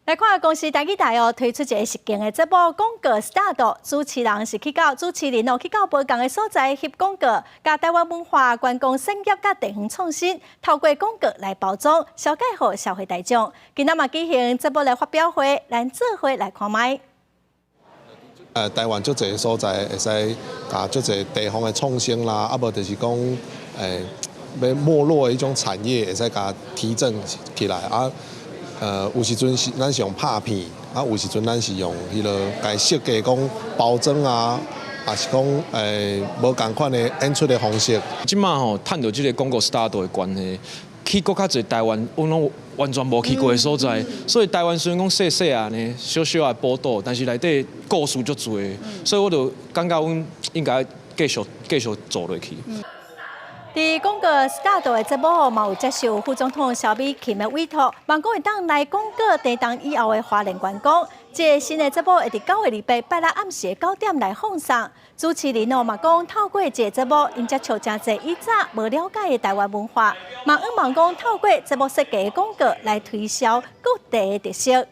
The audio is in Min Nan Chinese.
來看公視台語台哦，推出一个實境的節目《廣告 Start》，主持人是去到主持人哦，去到無仝的所在翕廣告，共台灣文化、觀光產業佮地方創新，透過廣告來包裝，紹介予社會大眾。今仔嘛舉行節目來發表會，咱做伙來看覓。台灣足濟所在會使共足濟地方的創新啦，啊無就是講欲沒落的彼種產業會使共提振起來啊。有時陣是咱是用拍片，啊有時陣咱是用彼个共設計講包裝啊，抑是講無仝款的演出的方式。這馬吼趁著這个廣告 start 的關係，去閣較濟台灣，阮攏完全無去過的所在，所以台灣雖然講細細仔呢，小小的寶島，但是內底故事足濟，所以我就感覺阮應該繼續繼續做落去。佇廣告 start 的節目嘛有接受副總統蕭美琴的委託，望講會當來廣告地動以後的花蓮觀光。這个新的節目會佇9月28拜六暗時9點來放送。主持人哦嘛講，透過這个節目，𪜶接觸誠濟以早無了解的台灣文化，嘛向望講透過節目設計的廣告來推銷各地的特色。